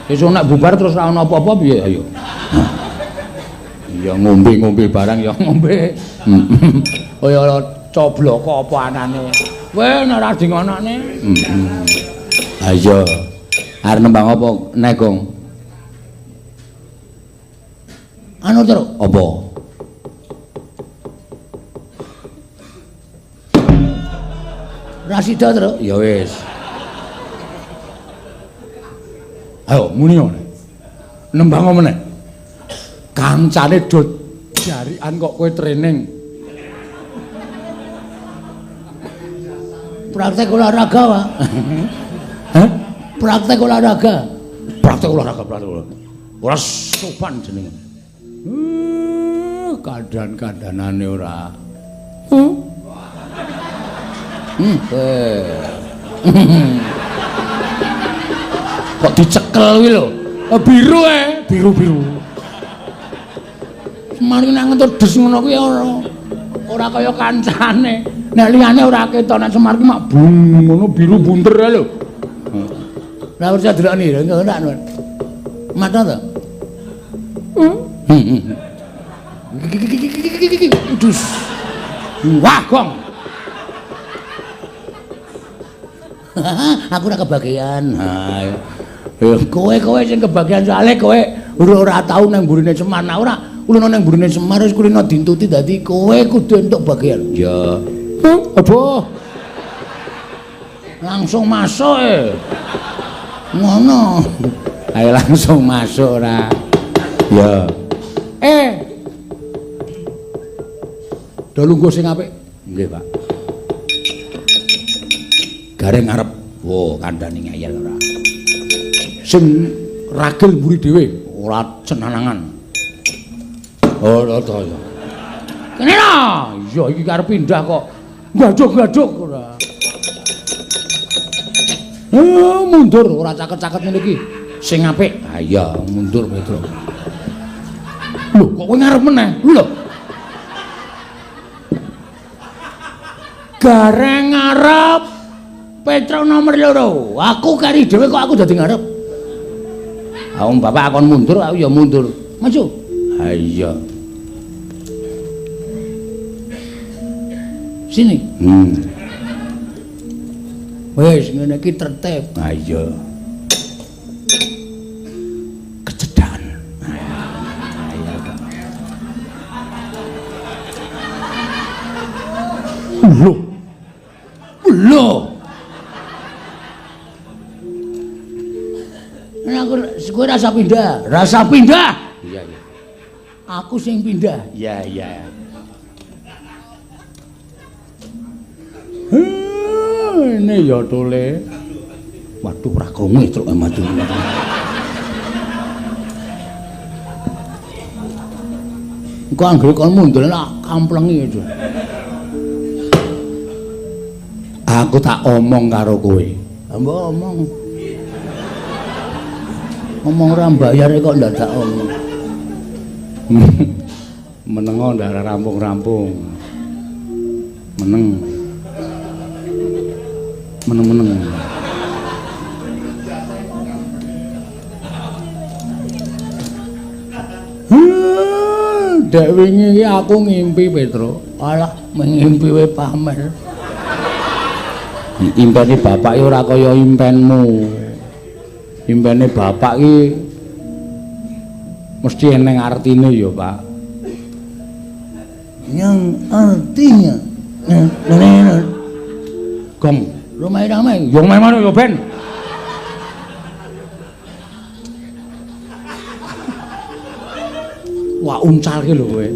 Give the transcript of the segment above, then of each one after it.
Sesuk nek bubar terus ora ana apa-apa piye ayo. Ya ngombe-ngombe barang ya ngombe. Kaya cobloko apa anane. Kowe nek ora di ngonokne. Ha iya. Arep nembang apa nek, Gong? Anu terus apa? Rasida terus. Ya wis. Ayo muni ngene. Nembang apa meneh? Kancane do jarikan kok kowe training. Praktek olahraga, Pak. Hah? Praktek olahraga. Praktek olahraga, praktek olahraga. Ora sopan jenenge. Kadan-kadanane ora. Kok dicekel kuwi lho. Biru biru-biru. Semari nek ngentuk des ngono kuwi ora kaya kancane. Nek liyane ora ketok, nek Semar ki mak bung ngono biru bunter ae lho. Lah percaya delokne lho, ora mata to. Dus. Wah, gong. Aku ora kebagian. Ha. Kowe-kowe sing kebagian soalé kowe ora tau nang mburine Semar. Nah ora kulino nang mburine Semar wis kulino dintuti dadi kowe kudu entuk bagian. Ya. Aduh. Langsung masuk e. Ngono. Ayo langsung masuk ora. Ya. Do lungguh sing apik. Nggih, Pak. Gareng ngarep. Wo, kandhane ngeyel ora. Sing ragil mburi dhewe, ora cenanangan. Oh, to ya. Kene lho. Iya iki arep pindah kok. Gaduk-gaduk ora. Mundur ora caket-caket ngene iki. Sing apik. Ha iya, mundur Petro. Lho, kok kowe ngarep meneh? Lho. Gareng ngarep Petro nomor 2. Aku kari dhewe kok aku dadi ngarep. Ha wong bapak akon mundur, aku ya mundur. Maju. Ha iya. Sini. Wis ngene iki tertib. Ha iya. Kecedakan. Lho. Lho. Aku kowe rasa pindah. Rasa pindah. Iya, iya. Aku sing pindah. Iya, iya. Ini ya tole. Waduh ora krungu truk maju. Engko anggere kon mundur tak kamplengi aja. Aku tak omong karo kowe. Mbok omong. Omong ora mbayar kok ndadak omong. Menengo ndak rampung-rampung. Meneng. Meneng-meneng. Dek wingi iki aku ngimpi Petro. Alah, ngimpi wae pamer. Impene bapak iki ora kaya impenmu. Impene bapak iki mesti eneng artine ya, Pak. Yang artinya Gong, ramai-ramai. Yo main-main yo ben. Wah, uncal ki lho kowe.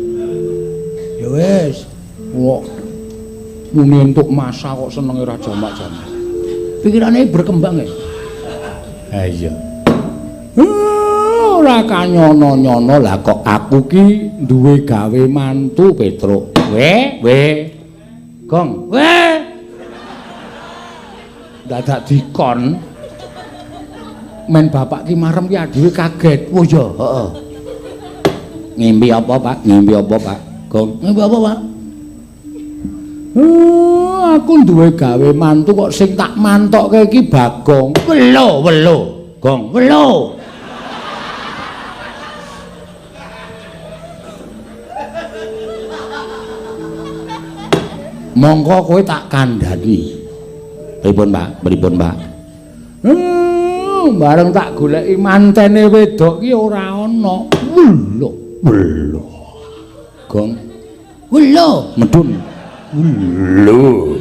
Ya wis. Wah. Muni entuk masa kok senenge ora jamak-jamak. Pikirane berkembang ya. Ha iya. Ora kanyono-nyono lah kok aku ki duwe gawe mantu Petruk. We, we. Gong, we. Dadak dikon. Men bapak ki marem ki dhewe kaget. Oh iya, heeh. Ngimpi apa, Pak? Ngimpi apa, Pak? Gong, ngimpi apa, Pak? Aku duwe gawe mantu kok sing tak mantokke iki Bagong. Welo, welo. Gong, welo. Mongko kowe tak kandhani. Pripun, Pak? Pripun, Pak? Bareng tak goleki mantene wedok ki ora ana. Lho, lho. Gong. Lho, medun. Lho.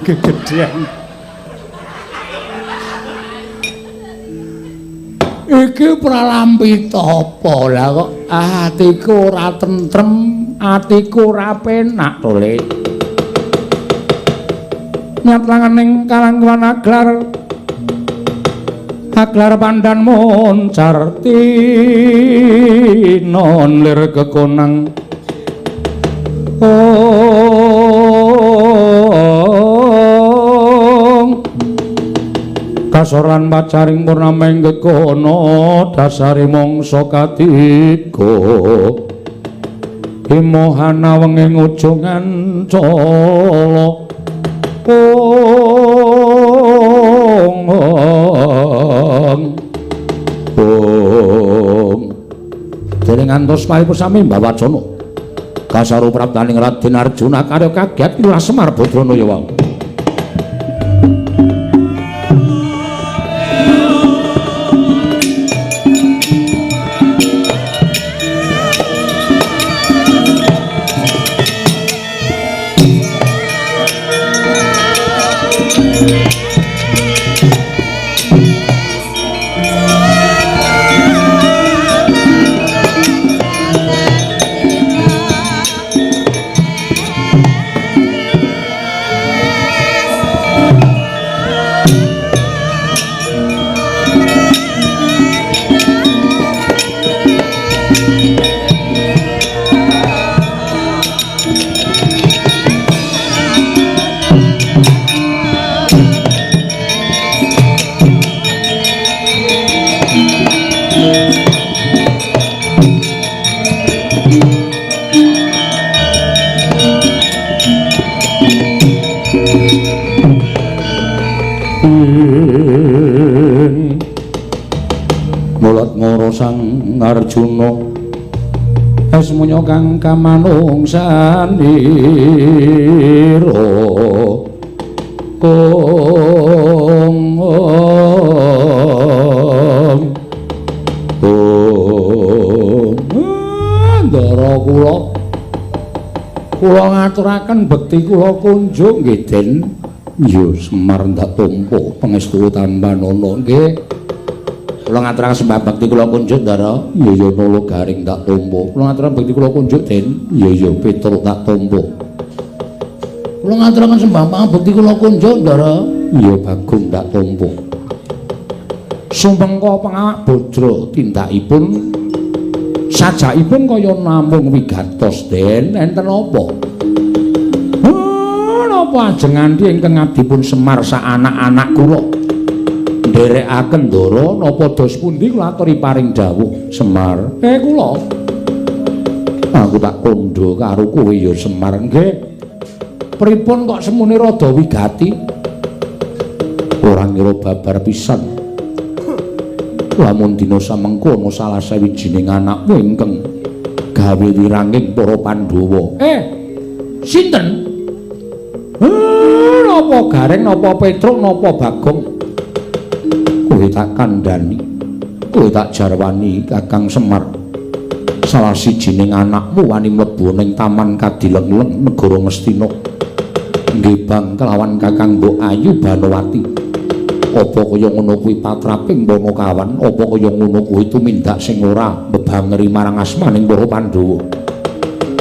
Gegedhean. Iki pralampita apa lah kok atiku ora tentrem, atiku ora penak to, Le. Nyatlangan ning kalangkuan aglar. Aglar pandan moncar tinon lir kekonang. Kasoran pacaring purnama ing gekono dasare mangsa katiga. Imohana wenging ujung ancala. Ong ong. Dereng ngantos paripun sami mbawacana. Kasaru praptaning Raden Arjuna karya kaget Lurah Semar Badrana ya wau. Arjuna esmunya kang kamanungsanira kong ong ndara kula kula ngaturaken bekti kula kunjuk nggih Den. Ya Semar ndak tampa pangestu tambanana nggih. Kula ngaturaken sembah bekti kula kunjuk Ndara. Iya ya Nala Garing tak tampa. Kula ngaturaken bekti kula kunjuk Den. Iya ya Petruk tak tampa. Kula ngaturaken sembah bekti kula kunjuk Ndara. Iya Bagong tak tampa. Sumengko pangawak Bajra tindakipun sajakipun kaya namung wigatos Den. Enten apa? Napa ajeng nganti ingkang abdipun Semar sak anak-anak kula nderekaken ndara napa dos pundi kula aturi paring dawuh Semar. Kula aku tak kandha karo kowe ya Semar. Nggih. Pripun kok semune rada wigati? Ora ngira babar pisan. Lamun dina samengko ana salah sawijining anakmu ingkang gawe wiranging para Pandhawa. Sinten? Napa Gareng, napa Petruk, napa Bagong? Kowe tak kandhani, kowe tak jarwani Kakang Semar. Salah sijining anakmu wani mlebu ning Taman Kadileng-leng negara Ngastina. Nggih bang kelawan Kakang Mbok Ayu Banowati. Apa kaya ngono kuwi patraping Panakawan? Apa kaya ngono kuwi tumindak sing ora mbebangeri marang asmaning para Pandhawa?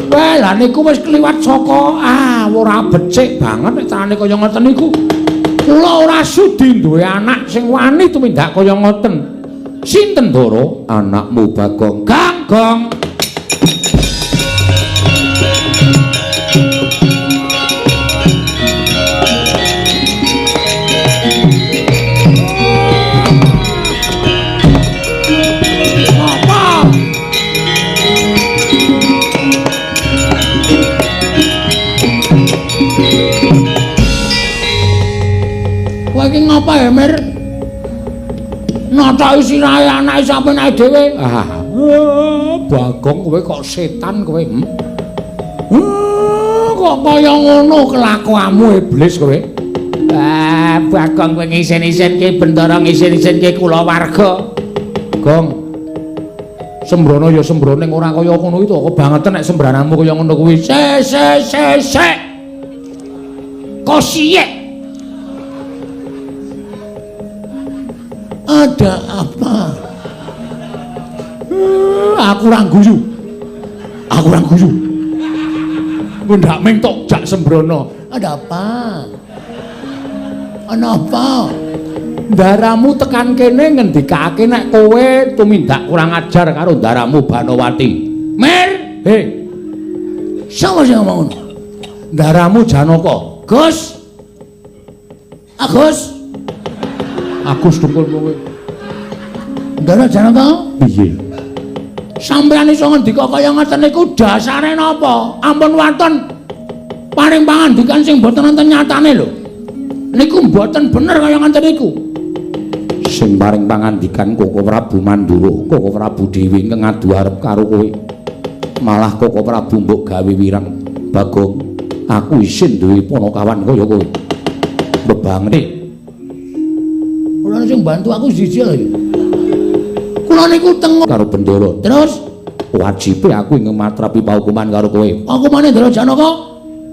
Wah, lha niku wis kliwat saka ora becik banget nek carane kaya ngoten niku. Kula ora sudi duwe anak sing wani tumindak kaya ngoten. Sinten Ndara? Anakmu Bagong. Ganggong. Apa? Kowe iki ngapa ya, Mir? Nataki sirahe anake sampeyan dhewe. Bagong kowe kok setan kowe. Kok kaya ngono kelakuanmu iblis kowe? Ah, Bagong kowe ngisin-isinke Bendara, ngisin-isinke kulawarga. Gong. Sembrono ya sembrono ning ora kaya ngono iki to, kebangetan nek sembrananmu kaya ngono kuwi. Se se se se. Kosiyek. Ada apa? Aku ora guyu. Aku ora guyu. Ndak ming tok jak sembrono. Ada apa? Ana apa? Ndaramu tekan kene ngendikake nek kowe tumindak kurang ajar karo ndaramu Banowati. Mir, he. Sapa sing ngomong ngono? Ndaramu Janaka. Gus. Agus. Agus dukun kowe. Ndara Janaka? Piye? Sampeyan iso ngendika kaya ngoten niku dasare napa? Ampun waton paring pangandikan sing mboten wonten nyatane lho. Niku mboten bener kaya ngoten niku. Sing paring pangandikan Koko Prabu Mandura, Koko Prabu Dewi ingkang ngadu arep karo kowe. Malah Koko Prabu mbok gawe wirang. Bagong, aku isin duwe ponokawan kaya kowe. Bebangene. Ora sing bantu aku siji lho. Kula niku teng karo Bendara. Terus wajibe aku ing matrapi paukuman karo kowe. Hukumane Ndara Janaka?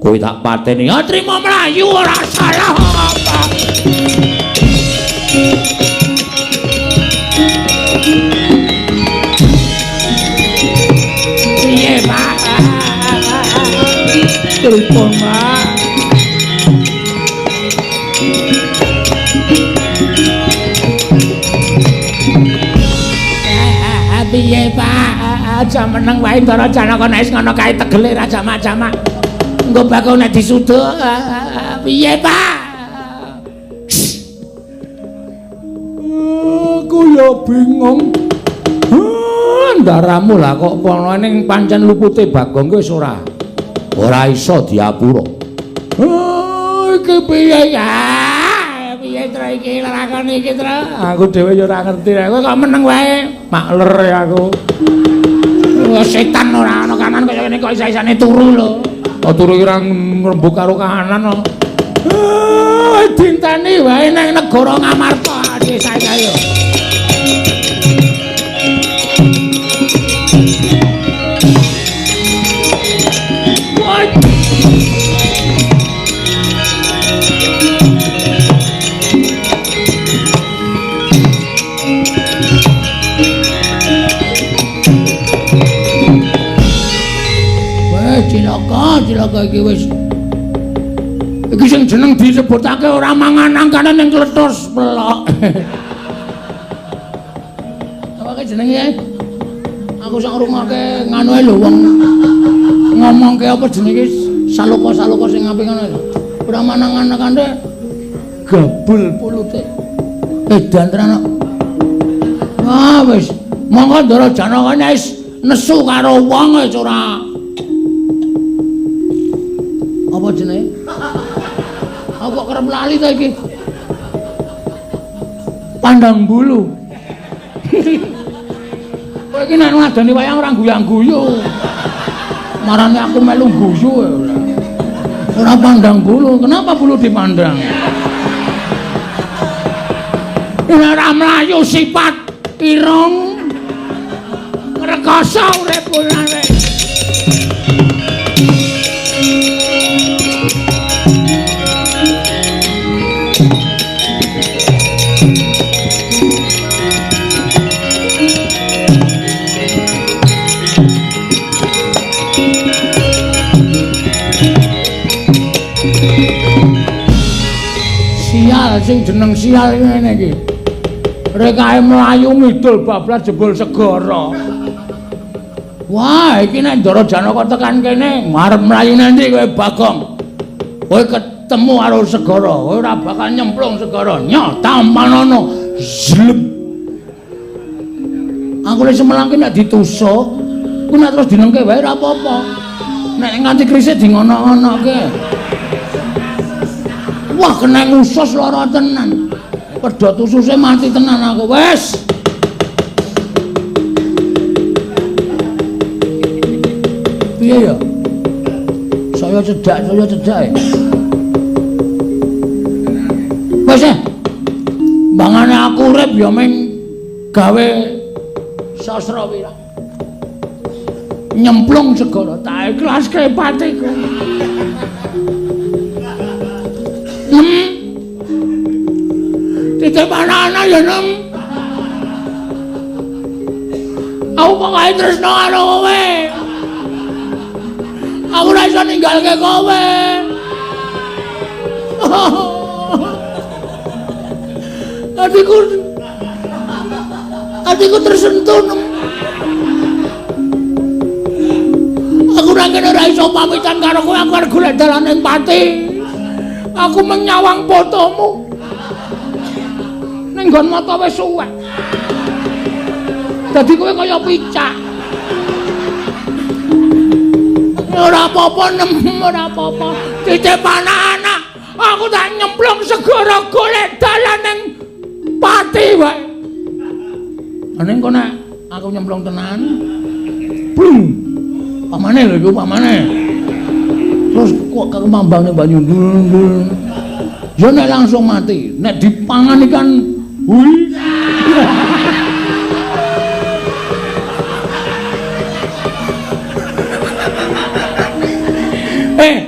Kowe tak pateni. Ya trimo mlayu ora salah apa. Piye, Pak? Pripun, Pak? Piye, Pak? Aja meneng wae Ndara Janaka nek wis ngono kae tegele ra jamak-jamak. Engko bakal nek disuduk. Piye, Pak? Aku ya bingung. Ndaramu lah kok pono ning pancen lupute Bagong wis ora. Ora iso diapura. Iki piye ya? Piye tra iki lakon iki tra? Aku dhewe ya ora ngerti. Kowe kok meneng wae. Makler ya aku. Setan ora ana kanan kaya ngene kok isa-isane turu lho. Oh turu ora ngrembug karo kahanan kok. Dinteni wae nang negara Ngamarta desa yo. Cilaka, cilaka iki wis. Iki sing jeneng disebutake ora mangan angkane ning kletus pelok. Apa ke jenenge? Aku sak ngrungokke nganu ae lho wong ngomongke apa jenenge saloka-saloka sing apik ngono lho. Ora mangan angkane gabul pulute. Edan tenan kok. Wah wis, monggo Ndara Janaka wis nesu karo wong wis ora. Apa jenenge? Aku kok kerep lali ta iki. Pandang bulu. Kowe iki nek ngadani wayang ora guyang-guyu. Marane aku melu guyu ora. Ora pandang bulu. Kenapa bulu dipandang? Ora mlayu sifat irung. Ngrekoso urip kulane. Sial sing jeneng sial ngene iki. Rekae mlayu ngidul bablas jebul segara. Wah, iki nek Ndara Janaka tekan kene, arep mlayu nanti kowe Bagong. Kowe ketemu karo segara, kowe ora bakal nyemplung segara. Nyoh, tampanono. Zlep. Aku lek semelang ki nek ditusuk, ku nek terus dinengke wae ora apa-apa. Nek nganti krise di ngono-ngonoke. Wah, kena usus lara tenan. Pedhot ususe mati tenan aku. Wes. Piye ya? Saya Saya cedhak, saya cedhak. Wis eh. Mbangane aku urip ya ming gawe sastra wirang. Nyemplung segara tak ikhlaske patiku. Titip anak-anak ya Nem. Aku pokoke tresno karo kowe. Aku ora iso ninggalke kowe. Atiku tersentuh Nem. Aku ora kene ora iso pamitan karo kowe, aku arep golek dalan ning pati. Aku menyawang fotomu. Ning nggon mata wis suwek. Dadi kowe kaya picak. Ora apa-apa Nem, ora apa-apa. Titip anak-anak, aku tak nyemplung segara golek dalan ning pati wae. Ning kok nek aku nyemplung tenan. Blung. Pamane lho iku pamane. Terus kok kemambang ning banyu ndul-ndul. Ya nek langsung mati, nek dipangan ikan hui.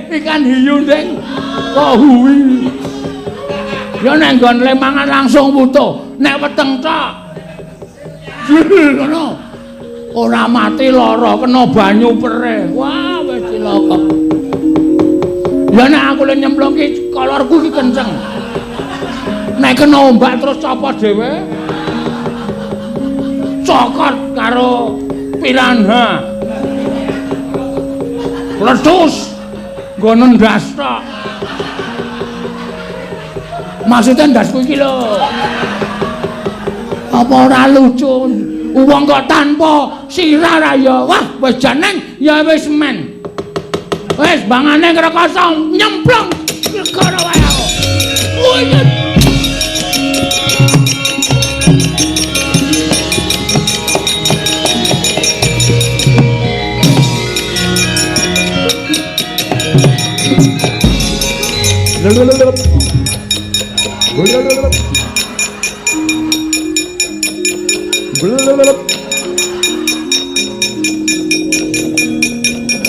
Ikan hiu ndeng kok hui. Ya nek nggon le mangan langsung wutuh, nek weteng tok. Ngono. Ora mati lara kena banyu perih. Wah, wis cilaka. Ya nek aku le nyemplung ki kolorku ki kenceng. Nek kena ombak terus copot dhewe. Cokot karo piranha. Letus nggo ndas tok. Maksudnya ndasku iki lho. Apa ora lucu? Wong kok tanpa sirah ra ya. Wah, wis jeneng ya wis men. Wis bangane ngrekoso nyemplung segara wae aku.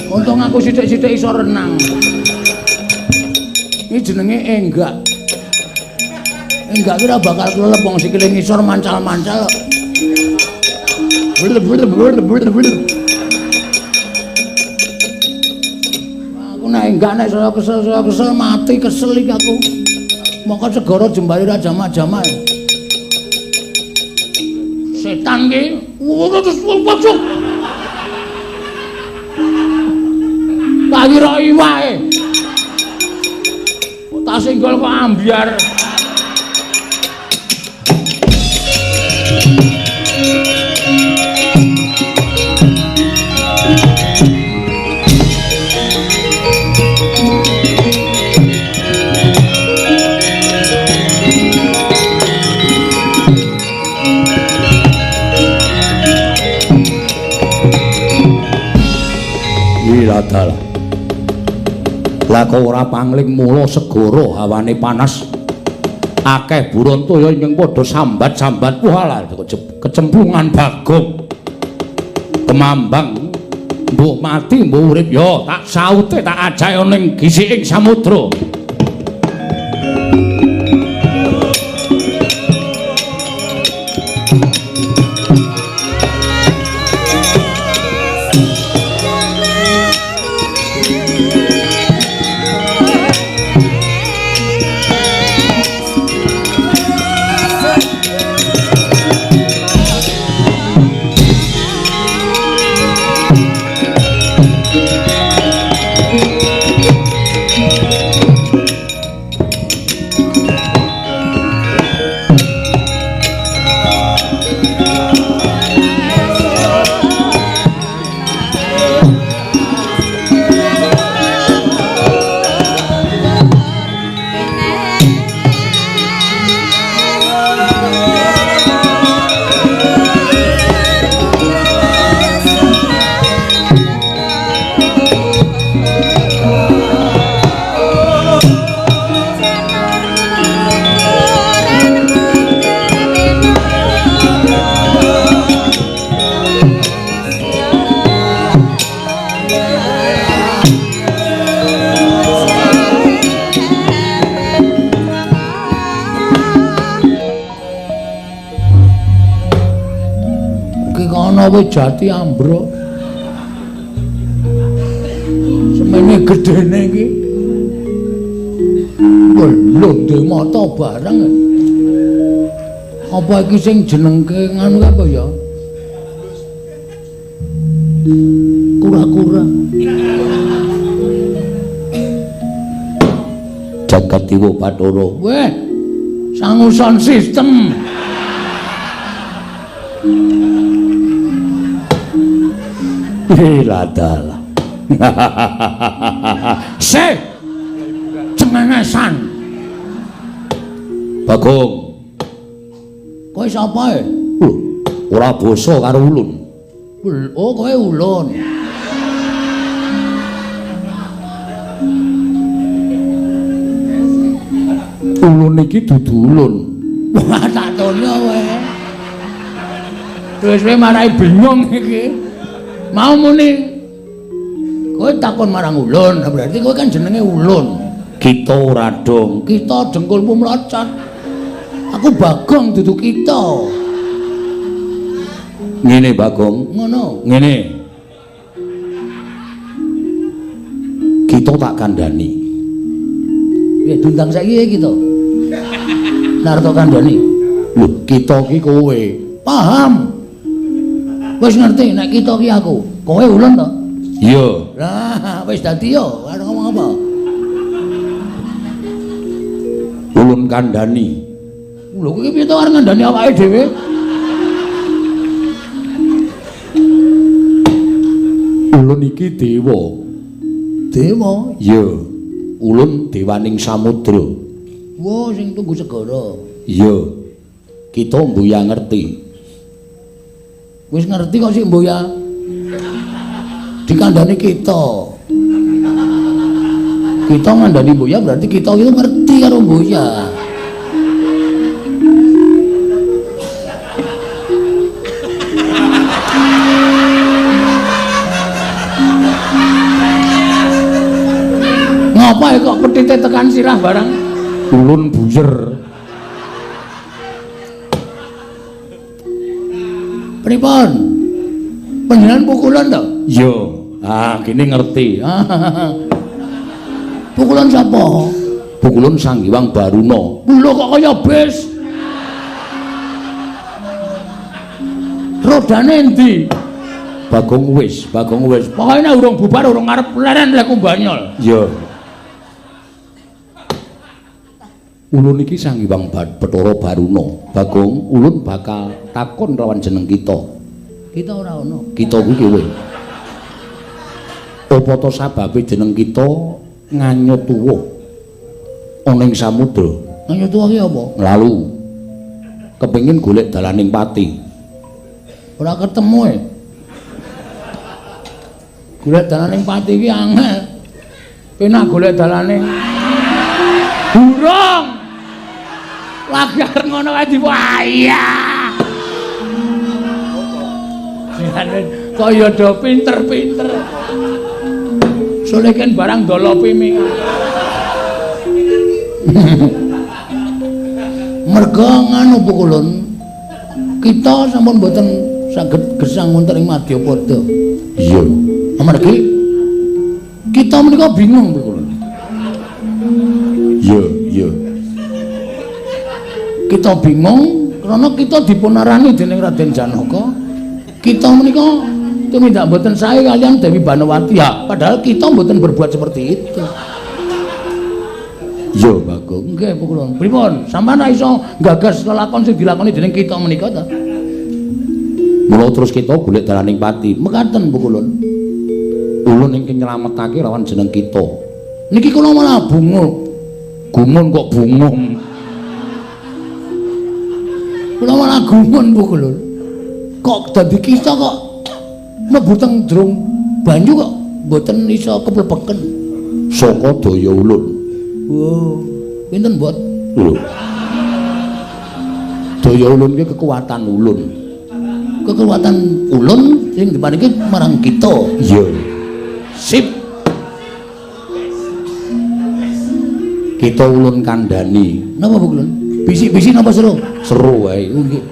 Untung aku sithik-sithik iso renang. Iki jenenge enggak. Enggak kira bakal kelelep wong sikile ngisor mancal-mancal. Aku nek enggak nek saya kesel mati kesel iki aku. Mongko segara jembare ra jamak-jamak. Setan ki. Tak kira iwake. Kok tak singgol kok ambyar. Dalah. Lah kok ora pangling mula segara hawane panas. Akeh buron toya ingkang padha sambat-sambat. Walah kecemplungan Bagong. Kemambang mbuh mati mbuh urip ya tak saute tak ajake ning gisiking samudra. Iki kono wit jati ambruk. Semene gedene iki. Lho, ndek mata bareng. Apa iki sing jenengke nganu apa ya? Kura-kura. Jagat Dewa Bathara. Weh, sangu sound system. Ladalah. Se cengengesan. Bagong. Kowe sapa e? Lho, ora basa karo ulun. Oh, kowe ulun. Ulun iki dudu ulun. Wah, tak tono kowe. Wis kowe marai bingung iki. Mau muni kowe takon marang ulun, berarti kowe kan jenenge ulun. Kita ora dong. Kita dengkulmu mlocot. Aku Bagong dudu kita. Ngene Bagong. Ngono. Ngene. Kita tak kandhani. Ya diundang saiki ya kita. Narto kandhani. Lho, kita iki kowe. Paham. Wis ngerti nek kita iki aku. Kowe ulun to? Iya. Lah, wis dadi yo, arep ngomong apa? Ulun kandhani. Lho, iki piye to arep ngandhani awake dhewe? Ulun iki dewa. Dewa? Iya. Ulun dewaning samudra. Wah, sing tunggu segara. Iya. Kita mbuya ngerti. Wis ngerti kok sik mbuya. Dikandhani kita. Kita ngandhani mbuya berarti kita itu ngerti karo mbuya. Ngapa kok petite tekan sirah barang? Ulun buyer. Pripun? Panjenengan pukulan to? Iya. Ah, kene ngerti. Pukulan sapa? Pukulan Sang Hyang Baruna. Lho kok kaya bis. Rodane endi? Bagong wis, Bagong wis. Pokoke nek urung bubar urung arep leren lek banyol. Iya. Ulun iki Sang Hyang Bathara Baruna. Bagong, ulun bakal takon lawan jeneng kita. Kita ora ana. Kita kuwi kowe. Apa to sababe jeneng kita nganyut tuwa ana ing samudra? Nganyut tuwa ki apa? Lalu kepengin golek dalaning pati. Ora ketemu e. Golek dalaning pati ki angel. Penak golek dalaning burung. Lagi arep ngono kae diwayah. Kaya do pinter-pinter. Soleken barang dolopi mi. Merga nganu pukulun kita sampun mboten saged gesang wonten ing Madyapada. Iya. Amargi kita menika bingung pukulun. Iya, iya. Kita bingung karena kita dipunarani dening Raden Janaka. Kita menika tumindak mboten sae kalian Dewi Banowati ya, padahal kita mboten berbuat seperti itu. Iya, Bagong. Nggih, pukulun. Pripun? Sampeyan ra iso nggagas lelakon sing dilakoni dening kita menika ta? Mula terus kita golek dalaning pati. Mekaten pukulun. Ulun ingkang nyelametake lawan jeneng kita. Niki kula malah bungung. Gumun kok bungung. Kula malah gumun pukulun. Kok dadi kita kok mlebu teng jero banyu kok mboten iso keplebeken. Saka daya ulun. Oh, pinten, Mbot? Lho. Daya ulun ki kekuatan ulun. Kekuatan ulun sing diparingi marang kita. Iya. Sip. Kita ulun kandhani. Napa, Bu Ulun? Bisik-bisik napa seru? Seru wae. Nggih.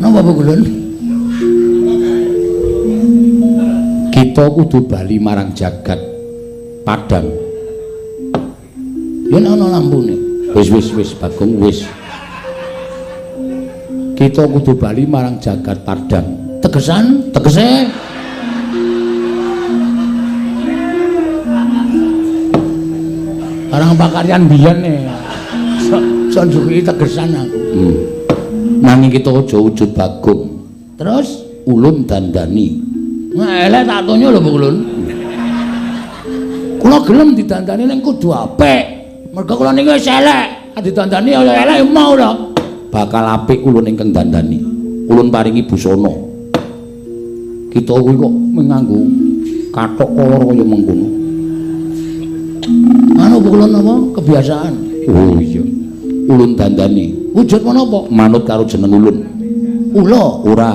Napa Bu Kulun? Kita kudu bali marang jagat Padang. Yen ana lampune. Wis wis wis Bagong wis. Kita kudu bali marang jagat Padang. Tegesan, tegese barang pakaryan biyen e. Sok njuki tegesan aku. Nanging kita aja wujud Bagong. Terus ulun dandani. Elek tak tonyo lho Bu Kulun. Kula gelem didandani ning kudu apik. Mergo kula niki wis elek. Didandani elek mau lho. Bakal apik ulun ingkang dandani. Ulun paringi busana. Kita kuwi kok nganggo kathok kolor kaya mengkono. Anu Bu Kulun apa kebiasaan. Oh iya. Ulun dandani. Wujud menapa? Manut karo jeneng ulun. Ula ora.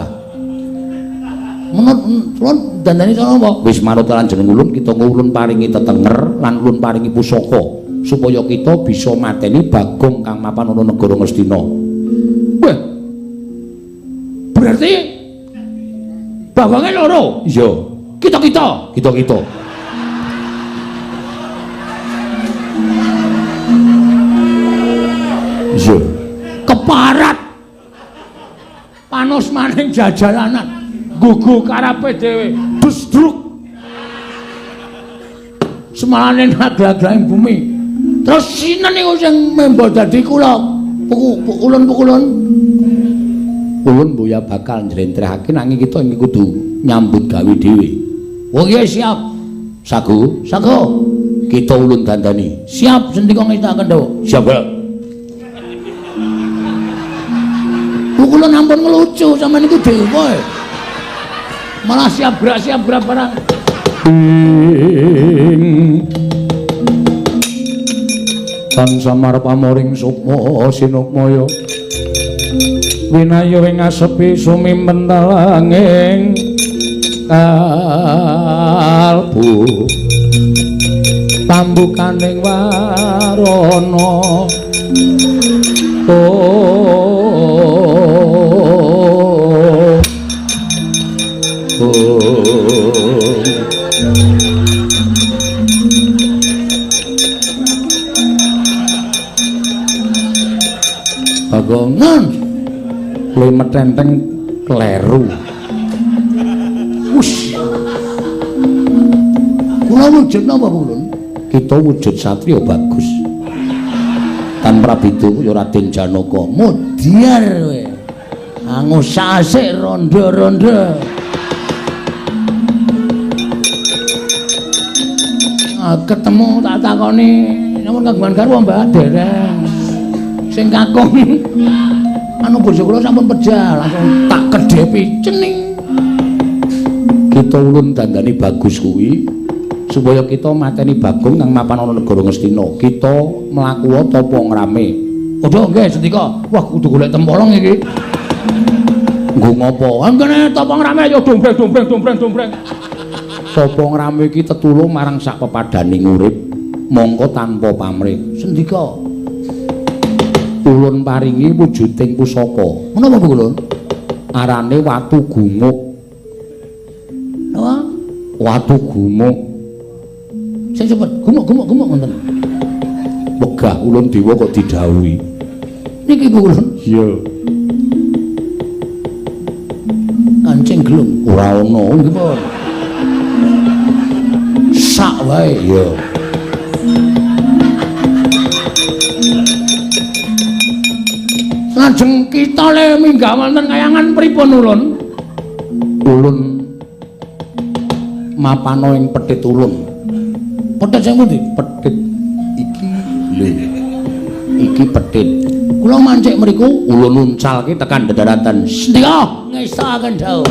Menurut ulun dandani cara apa? Wis manut lan jeneng ulun, kita ulun paringi tetenger lan ulun paringi pusaka supaya kita bisa mateni Bagong kang mapan ana negara Ngastina. Wah. Berarti Bagonge loro? Iya. Kita-kita. Kita-kita. Iya. Keparat. Panos maning jajalanan. Gugu karepe dhewe. Dusdruk. Semalane naglag-glahing bumi. Terus sinten niku sing membo dadi kula? Ulun-pukulun. Ulun boya bakal njlentrehake nanging kita iki kudu nyambut gawe dhewe. Oh iya siap. Sago, sago. Kita ulun dandani. Siap sendika ngestakaken dawuh. Siap, Pak. Pukulun ampun ngelucu sampeyan niku dewa. Malah siap gerak barang. Ing tansah pamoring sukma sinukmaya winayo ing asepi sumimentalanging kalbu pambukaning warana Bagongan le metenteng kleru. Wus. Kula wujud napa Ulun? Kita wujud satriya bagus. Tan Prabidu ya Raden Janaka. Mudyar kowe. Angusasik rondo-rondo. Ketemu tak takoni, namun kagungan garwa Mbah dereng. Sing kakung anu bojo kula sampun pejah, langsung tak kedhepi cening. Kita ulun dandani bagus kuwi supaya kita mateni Bagong kang mapan ana negara Ngastina. Kita mlaku tapa ngrame. Aja nggih sendika. Wah kudu golek tempolong iki. Nggo ngopo? Angene tapa ngrame ya dombreng dombreng dombreng dombreng. Tapa ngrame iki tetulung marang sak pepadaning urip mongko tanpa pamrih. Sendika. Ulun paringi wujuding pusaka. Menapa Bu Ulun? Arane watu gumuk. Napa? Watu gumuk. Sing cepet, gumuk-gumuk-gumuk ngoten. Wegah ulun dewa kok didhawuhi. Niki Bu Ulun. Iya. Kancing gelung ora ono nggih pun. Sak wae. Iya. Lajeng kita le minggah wonten kayangan pripun ulun? Ulun mapano ing petit ulun. Petit sing pundi? Petit iki lho. Iki petit. Kula mancik mriku, ulun uncalke tekan dedaratan. Sendika ngestakaken dawuh.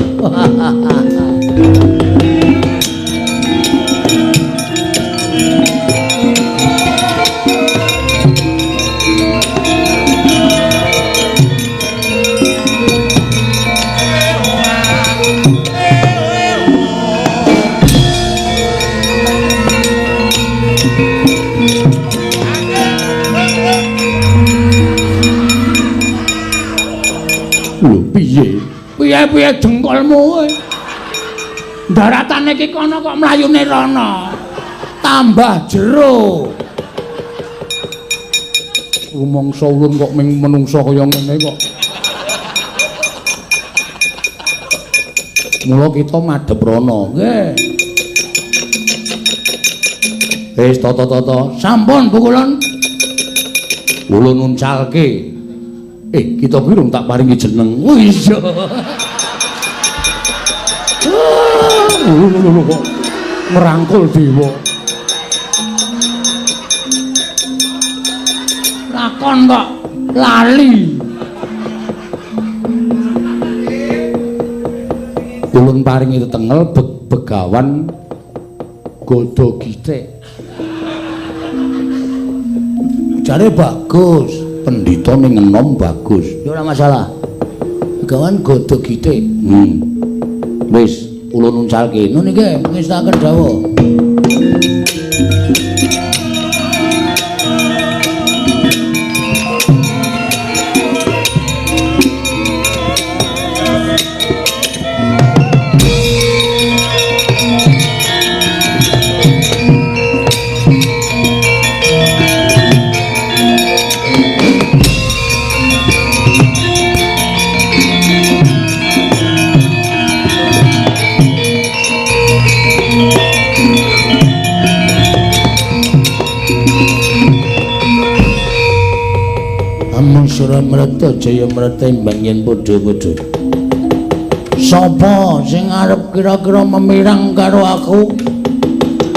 Lho piye? Piye-piye jengkolmu kowe? Daratane iki kono kok mlayune rono. Tambah jero. Rumangsa ulun kok ming menungsa kaya ngene kok. Mula kita madhep rono. Nggih. Wis tata-tata. Sampun Bu Kulon. Ulun uncalke. Kita kuwi rung tak paringi jeneng. Oh iya. Lho kok ngrangkul dewa. Lakon kok lali. Ulun paringi tetengel begawan Godo Gitik. Jare bagus, pendhita ning enom bagus. Ya ora masalah. Begawan Godo Gitik. Wis ulun uncalke. Nun iki ngestaken dawuh. Mreta jaya mreta imbang yen padha-padha. Sapa sing arep kira-kira memirang karo aku?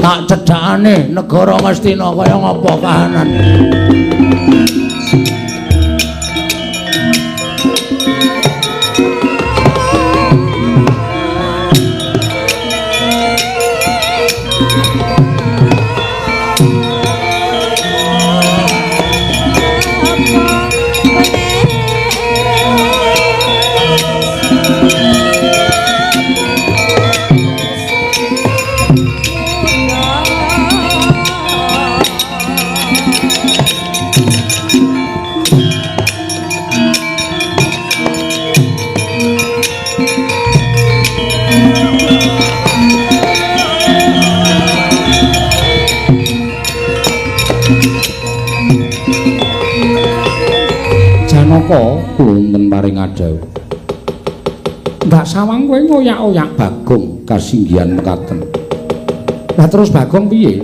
Tak cedhakane negara Ngastina kaya ngapa kahanan. Janaka wonten paring adhawuh. Ndak sawang kowe ngoyak-oyak Bagong kasinggihan mekaten. Lah terus Bagong piye?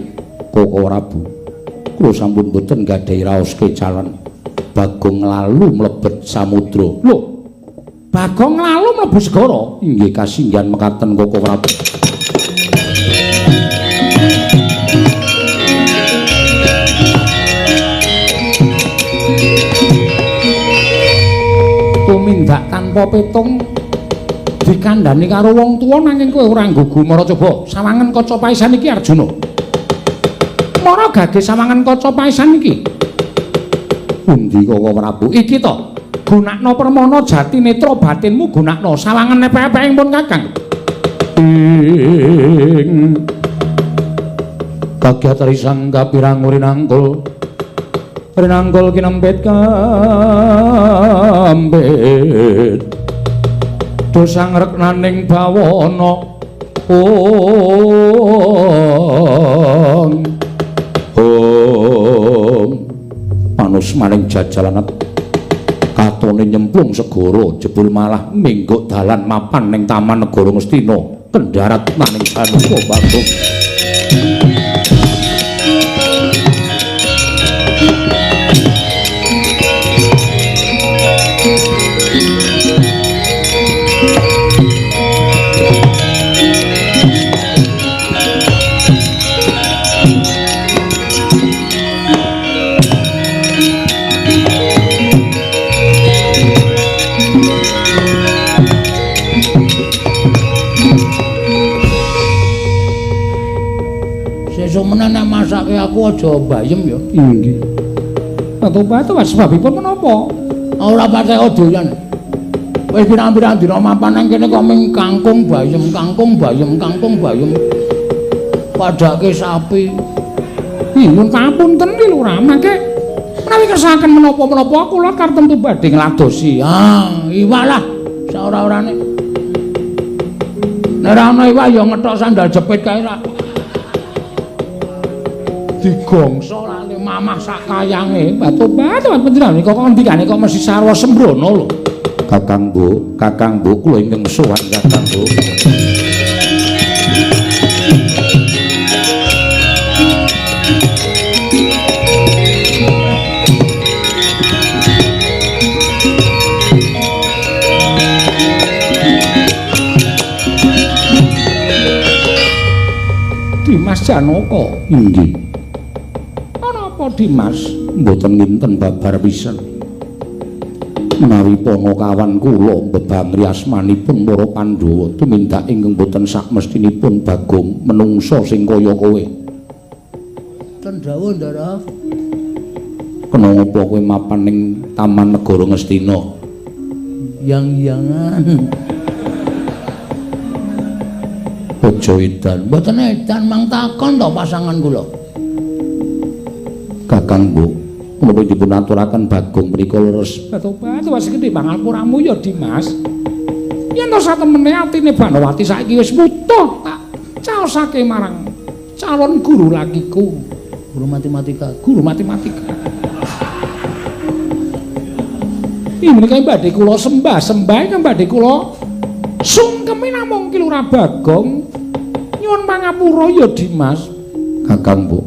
Koko Prabu, kula sampun boten gadhahi raos kecalan. Bagong lalu mlebet samudra. Lho, Bagong lalu mlebu segara? Inggih kasinggihan mekaten Koko Prabu. Tumindak tanpa petung dikandhani karo wong tuwa nanging kowe ora nggugu mara coba sawangen kaca paisan iki Arjuna. Mara gage sawangen kaca paisan iki. Pundi Koko Prabu? Iki to. Gunakno permana jati netra batinmu gunakno sawangen epek-epek pun Kakang. Ing kagyatari sang kapirang rinangkul rinangkul kinempit kambit dosa ngreknaning bawana ong ong manus maning jajalan katone nyemplung segara jebul malah mingguk dalan mapan ning taman negara Ngastina kendharat maning Janaka Bagong. Sesuk meneh nek masake aku aja bayem ya. Inggih. Batu-batu sebabipun menapa? Ora patek doyan. Wis pirang-pirang dina mapan nang kene kok ming kangkung bayem, kangkung bayem, kangkung bayem. Padake sapi. Nyuwun pamunten iki Lurah, mangke menawi kersakaken menapa-menapa kula kartemtu badhe ngladosi. Ah, iwak lah saora-orane. Nek ora ana iwak ya ngethok sandal jepit kae ra. Digongso lali mamah sak kayange. Batu-batu panjenengan kok ngendikane kok mesti sarwa sembrono lho. Kakang Bu, Kakang Bu kula ingkang sowan Kakang Bu. Dimas Janaka. Inggih. Ana apa Dimas? Mboten nginten babar pisan. Menawi panakawan kula mbebangri asmanipun para Pandhawa tumindak ingkang boten sakmestinipun Bagong menungsa sing kaya kowe. Ten dawuh, Ndara. Kena ngapa kowe mapan ning Taman Negara Ngastina? Yang-yangan. Aja edan. Mboten edan mang takon to pasangan kula. Kakang Bu, menapa dipun aturaken Bagong menika leres? Batu-batu wis gedhe pangapuramu ya Dimas. Yen to satemene atine Banowati saiki wis wutuh tak caosake marang calon guru lakiku, guru matematika, guru matematika. Ih menika badhe kula sembah, sembah ingkang badhe kula sungkemi namung Ki Lurah Bagong. Nyuwun pangapura ya Dimas. Kakang Bu,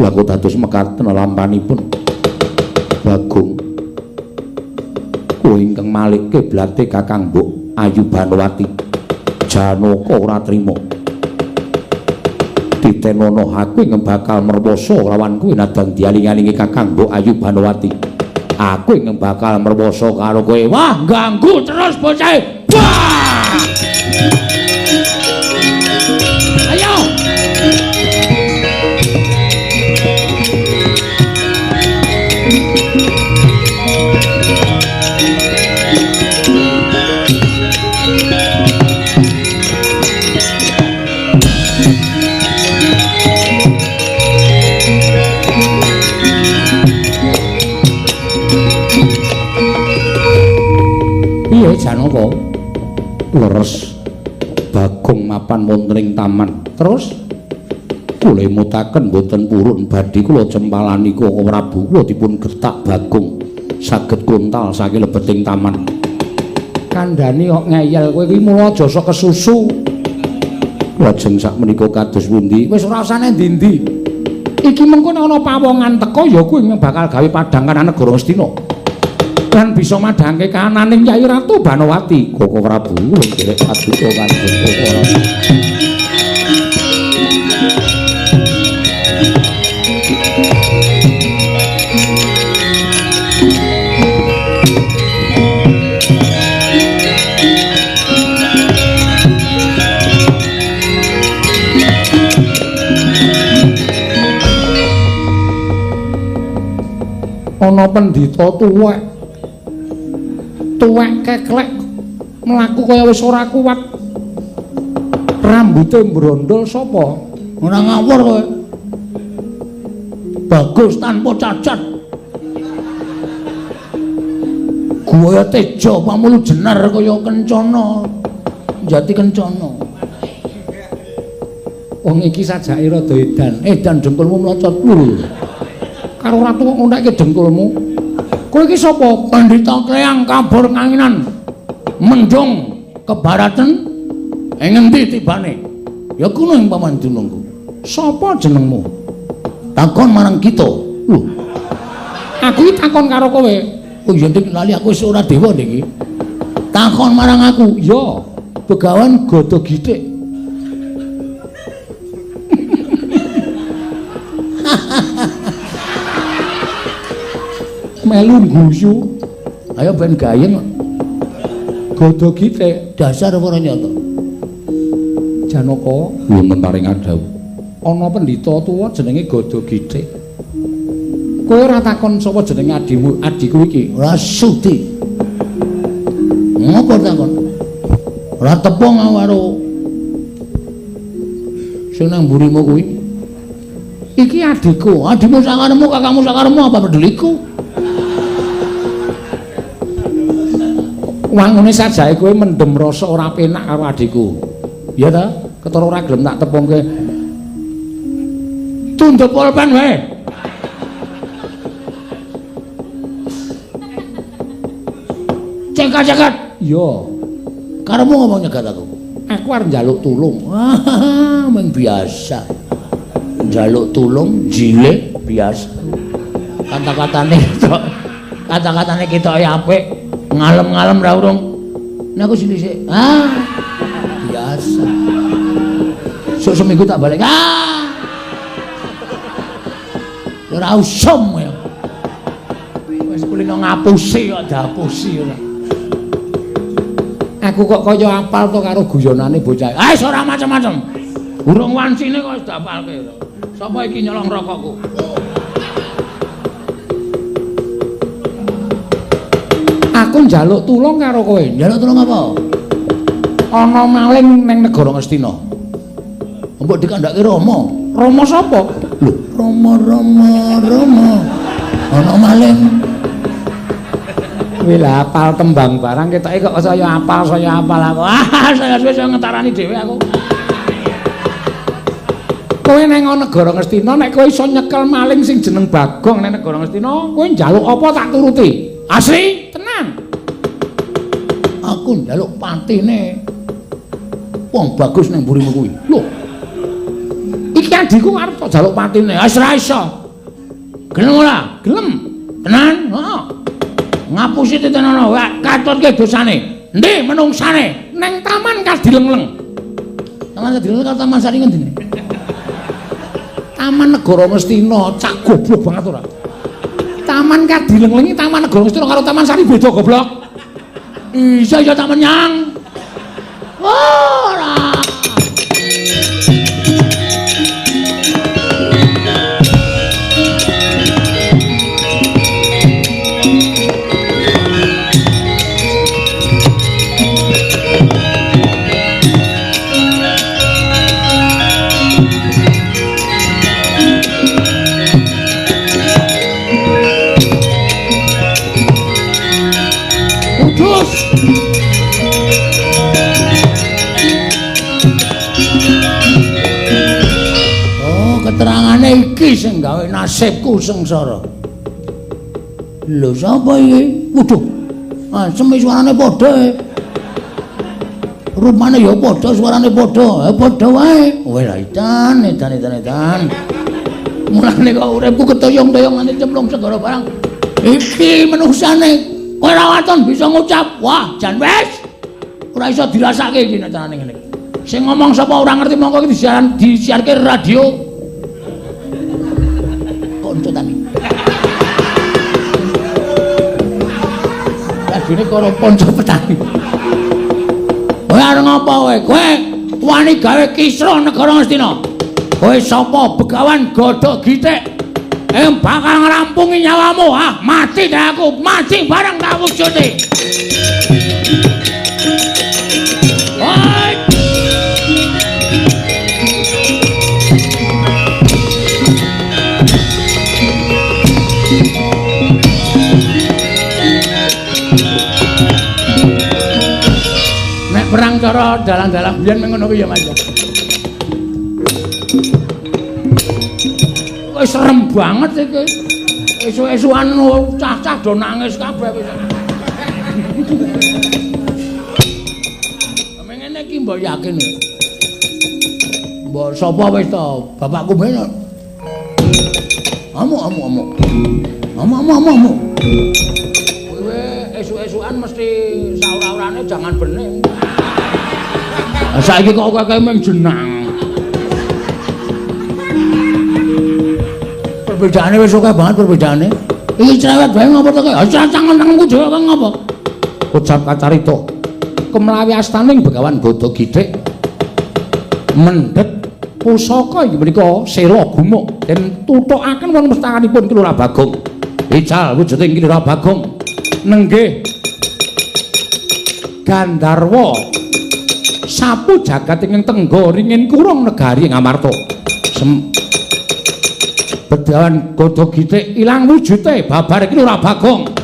lha kok dados mekaten lampanipun Bagong. Kula ingkang malih kiblate Kakang Mbok Ayu Banowati. Janaka ora trima. Titenono aku ingkang bakal merwoso lawan kowe nadang dialing-alingi Kakang Mbok Ayu Banowati. Aku ingkang bakal merwoso karo kowe. Wah, ganggu terus bocah. Wah! Ayo. Piye Janaka? Leres Bagong mapan wonten ing taman. Terus kula emutaken mboten purun badhe kula cempalani Koko Prabu kula dipun gertak Bagong saged kontal saking lebeting taman. Kandhani kok ngeyel kowe iki mula aja sok kesusu. Lajeng sakmenika kados pundi? Wis ora usah endi-endi. Iki mengko nek ana pawongan teka ya kuwi bakal gawe padhang kanan negara Ngastina. Lan bisa madhangke kananing Kyai Ratu Banowati. Koko Prabu nderek paduka kanjeng Koko Prabu. Ana pendhita tuwek. Tuwek keklek mlaku kaya wis ora kuat. Rambute mbrondol sapa? Ora ngawur kowe. Bagus tanpa cacat. Guaya teja pamulu jenar kaya kencana. Jati kencana. Wong iki sajake rada edan. Edan dengkulmu mlocot lho. Karo ratu kok ngontekke dengkulmu. Kowe iki sapa? Pandhita Kleyang kabur kanginan. Mendung kebaratan ing ngendi tibane? Ya kuno ing paman dunungku. Sapa jenengmu? Takon marang kita. Lho. Aku iki takon karo kowe. Oh iya ndik lali aku wis ora dewa niki. Takon marang aku. Ya, Begawan Gada Githik. Melu guyu. Ayo ben gayeng. Gada Githik dasar ora nyata. Janaka wonten paring adhawuh. Ana pendhita tuwa jenenge Gada Githik. Kowe ora takon sapa jenenge adimu, adhiku iki? Ora sudi. Ngopo takon? Ora tepung karo sing nang mburimu kuwi. Iki adhiku, adhimu sakaremu, kakangmu sakaremu apa peduliku? Wangune sajae kowe mendem rasa ora penak karo adikku. Iya ta? Ketara ora gelem tak tepungke. Tunduk pulpen wae. Cekat-cekat. Iya. Karepmu ngomong nyegat aku. Aku arep njaluk tulung. Ah, mung biasa. Njaluk tulung jile biasa. Kata-katane ketok. Kata-katane ketoke apik. Ngalem-ngalem ra urung. Nek aku sini sik. Ah. Biasa. Sok seminggu tak balik. Ah. Ora usum ya. Wis kulino ngapusi kok diapusi ora. Aku kok kaya apal to karo guyonane bocah. Ah, wis ora macem-macem. Urung wancine kok wis diapalke. Sapa iki nyolong rokokku? Aku njaluk tulung karo kowe. Njaluk tulung apa? Ana maling ning negara Ngastina. Mbok dikandhake Rama. Rama sapa? Lho, Rama Rama Rama. Ana maling. Kuwi lah apal tembang barang ketoke kok saya apal aku. Ah, saya suwe ngetarani dhewe aku. Kowe nang negara Ngastina nek kowe iso nyekel maling sing jeneng Bagong nang negara Ngastina, kowe njaluk apa tak turuti. Asli, tenan. Aku njaluk patine wong bagus nang mburimu kuwi. Lho. Iki adikku arep tok njaluk patine. Wis ra iso. Gelem ora? Gelem. Tenan? Heeh. Ngapusi titenono, katutke dosane. Endi menungsane? Nang Taman Kadileng-leng. Taman Kadileng karo Taman Sari ngendi? Taman Negara Ngastina, cak goblok banget ora. Taman Kadileng-leng iki Taman Negara Ngastina karo Taman Sari beda goblok. Iya iya tak menyang. Ora. Oh, keterangane iki sing gawe nasibku sengsara. Lho sapa iki? Waduh. Ah, semi suarane padha e. Rupane ya padha, suarane padha. Padha wae. Kowe lah edan, edan, edan, edan. Mulane kok uripku ketoyong-toyong nganti cemplung segara barang. Iki menungsane. Kowe ora waton bisa ngucap, wah jan wis. Ora iso dirasake iki nek carane ngene. Sing ngomong sapa ora ngerti mongko iki disiaran disiarke radio. Kanca tani. Radione karo kanca petani. Kowe arep ngapa kowe? Kowe wani gawe kisruh negara Ngastina. Kowe sapa Begawan Godhog Gitik? Yang bakal ngerampungi nyawamu, ah mati dah aku, mati bareng tak wujudi. Nek perang cara dalang-dalang biyen ngono kuwi ya Mas. Wis serem banget iki. Esuk-esukan cah-cah do nangis kabeh wis. Ngene iki mbok yakin. Mbok sapa wis to? Bapakku ben. Amuk amuk amuk. Amuk amuk amuk amuk. Kowe esuk-esukan mesti saura-urane jangan bening. Saiki kok kowe mung jenang. Perbedaane wis akeh banget perbedaane. Iki cerewet bae ngopo to kowe? Cangkem-cangkemku dhewe kok ngopo? Ucap kacarita. Kemlawi astaning Begawan Godhog Gitik mendhet pusaka inggih menika sela gumuk den tutukaken wonten mustakanipun Ki Lurah Bagong. Ical wujuding Ki Lurah Bagong nenggih Gandharwa sapu jagat ingkang tengga ringin kurung negari Ngamarta. Begawan Godhog Gitik ilang wujute babar Ki Lurah Bagong.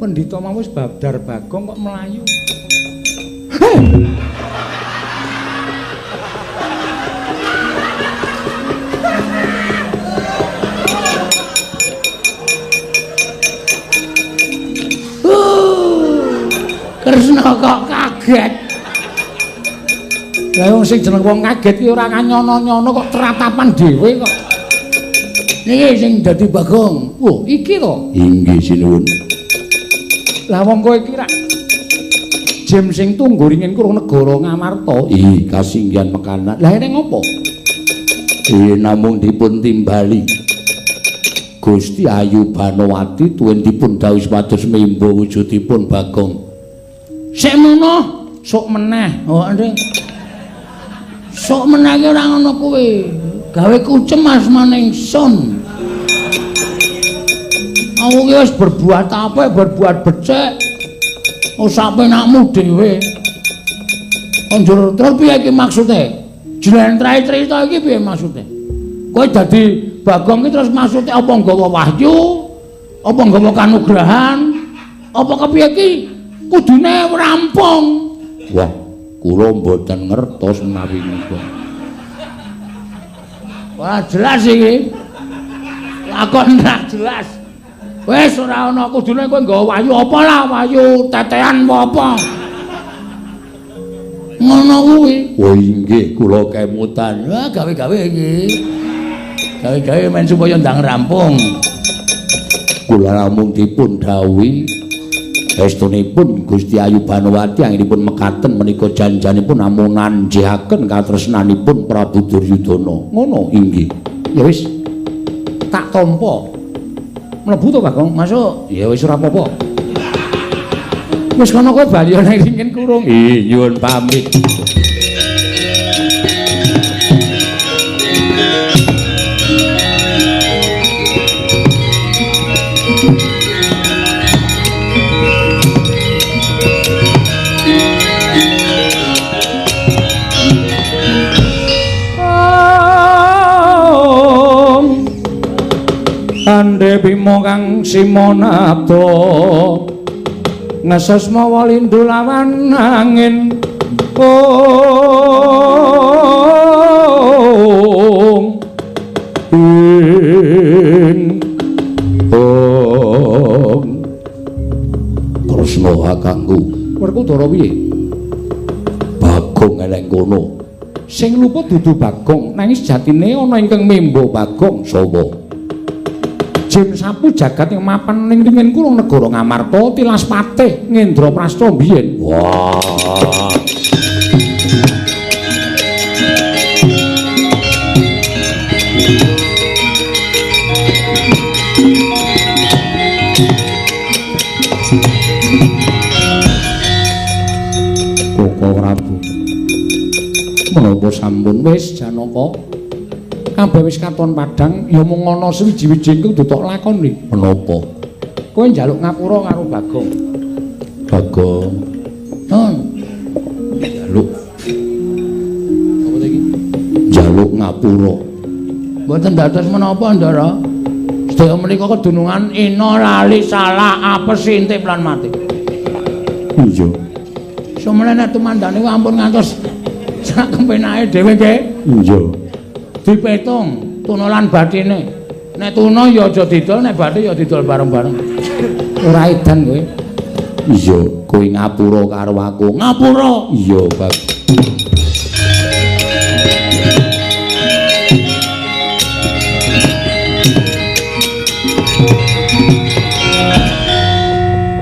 Pendhita mau wis babdar Bagong kok mlayu. Kresna kok kaget. Lah wong sing jeneng wong kaget ki ora kanyono-nyono kok tratapan dhewe kok. Niki sing dadi Bagong. Oh, iki to? Inggih sinuwun. Lah wong kowe iki rak jem sing tunggu ringin kurung negara Ngamarta. Ih, kasinggihan mekanan. Lah ene ngopo? Ih, namung dipun timbali. Gusti Ayu Banowati tuwin dipun dawuh supados membo wujudipun Bagong. Sik mono, sok meneh. Oh, ndek. Sok meneh ki ora ngono kuwi. Gawe kucem asmane ingsun. Aku ki wis berbuat apik, berbuat becik. Sak penakmu dhewe. Njur terus piye iki maksude? Jlentrahe crita iki piye maksude? Kowe dadi Bagong ki terus maksude apa nggawa wahyu? Apa nggawa kanugrahan? Apa kepiye iki? Kudune rampung. Wah, kula mboten ngertos menawi nika. Wah, jelas iki. Lakon ora jelas. Wis ora ana kudune kowe nggawa wahyu apa lah, wahyu tetean apa. Ngono kuwi. Oh inggih, kula kemutan. Wah, gawe-gawe iki. Gawe-gawe men supaya ndang rampung. Kula namung dipun dawuhi estunipun Gusti Ayu Banowati anggenipun mekaten menika janjanipun namung nanjihaken katresnanipun Prabu Duryudana. Ngono inggih. Ya wis. Tak tampa. Mlebu to Bagong? Masuk. Ya wis ora apa-apa. Wis kono kowe bali nang ringin kurung. Ih, nyuwun pamit. Ande Bima kang simonabda ngeses mawa lindu lawan angin. Ong ing ong Kresna kakangku. Werkudara piye? Bagong eleng kono. Sing luput dudu Bagong, nanging sejatine ana ingkang membo Bagong. Sapa? Jim sapu jagat yang mapan ning ringin kurung negara Ngamarta tilas patih Ngendraprasta biyen. Wah. Koko Prabu. Menapa sampun wis Janaka? Kabeh wis katon padhang, ya mung ana sewiji-wiji ingkang dutok lakoni. Menapa? Kowe njaluk ngapura karo Bagong. Bagong. Nun. Njaluk. Apa ta iki? Njaluk ngapura. Mboten dados menapa, Ndara? Sedaya menika kedunungan ina lali salah apes intip lan mati. Iya. Sumene nek tumandane ampun ngantos sak kepenake dhewe nggih. Iya. Dipetung tuna lan batine. Nek tuna ya aja didol, nek bathi ya didol bareng-bareng. Ora edan kowe. Iya, kowe ngapura karo aku. Ngapura. Iya, Bab.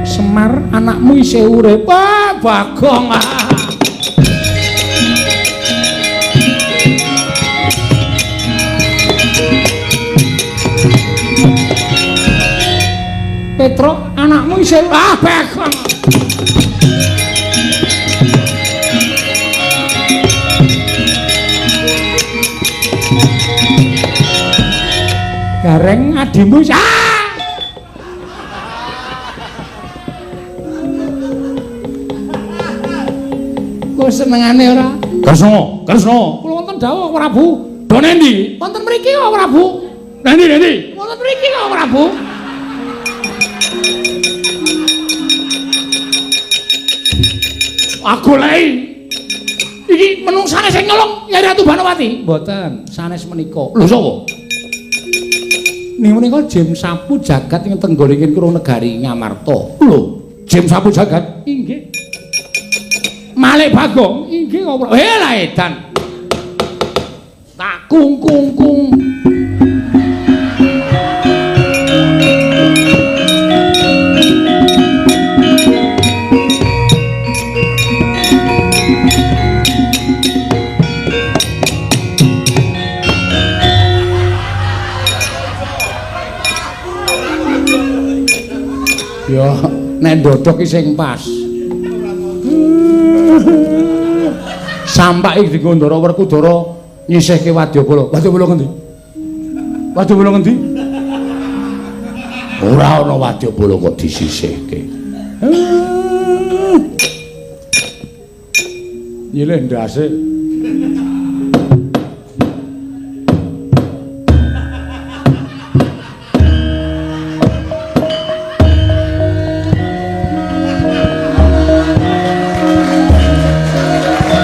Semar anakmu isih urip. Ah, Bagong. Ah. Petruk anakmu isih ah Bagong. Adimu ah! Kok senengane ora? Kresna, Kresna. Kula wonten dawuh Prabu. Do nendi? Wonten mriki kok Prabu. Nendi, nendi? Wonten mriki kok Prabu. Aku lei. Iki menungsane sing nyolong Nyai Ratu Banowati. Mboten, sanes menika. Lho sapa? Ning menika Jim Sapu Jagat ing tenggone Kuro Negari Ngamarta. Lho, Jim Sapu Jagat? Inggih. Malik Bagong? Inggih kok. Eh lah edan. Tak kung kung kung. Ya, nek ndodhok ki sing pas. Sampak iki dienggo Ndara Werkudara nyisihke wadyabala. Wadyabala ngendi? Wadyabala ngendi? Ora ana wadyabala kok disisihke. Nyilih ndase.